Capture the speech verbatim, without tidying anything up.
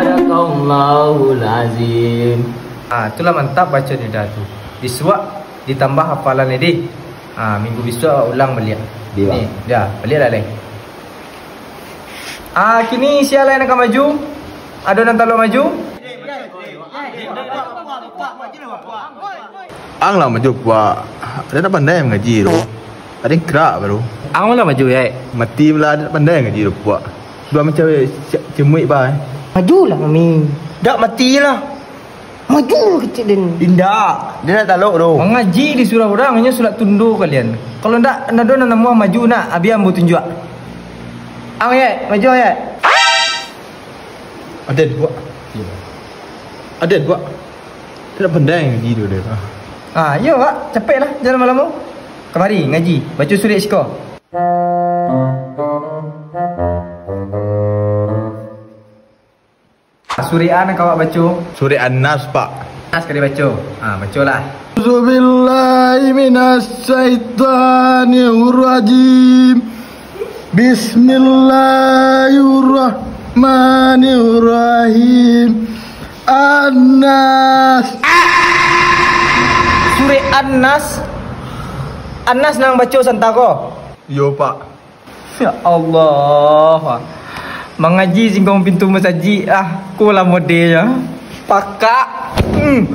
Sadaqallahul azim. Ah, itulah mantap baco nida tu. Bisuak ditambah hafalan ni, deh. Ah, minggu bisuak ulang baliak. Ni, dah, baliaklah lai. Ah, kini sia lai nan ka maju? Ado nan talok maju? Ang lah maju, puak. Ado nan pandai mangaji tu. Ado nan krak baru. Ang lah maju, Yek. Mati lah, ado nan pandai mangaji tu, puak. Sudah macam ce-, cemuik, bah, eh. Majulah, Mami. Dak, matilah. Maju kecil den. Indak, dia nak talok tu. Mangaji disuruah urang, inyo sulak tundo kalian. Kalau ndak, nado nan namuah maju nak, abih ambo tunjuak. Ang, Yek, maju, Yek. Aden, buak. Aden, buak. Tidak pandai ngaji tu dia. Ah, iyo, Pak. Capeklah, jangan lama-lama. Kamari, ngaji. Baca surek siko. Surek a nan ka awak baco? Surek An-Nas, Pak. Nas ka dibaco. Ha, bacolah. A'udzubillahi minasyaitonirrajim. Bismillahirrahmanirrahim. An-Nas. Surek An-Nas. An-Nas nan baco santa ko? Iyo, Pak. Ya Allah. Mangaji singkong pintu masajik ah. Ko lah modelnyo. Pakak. Hmm.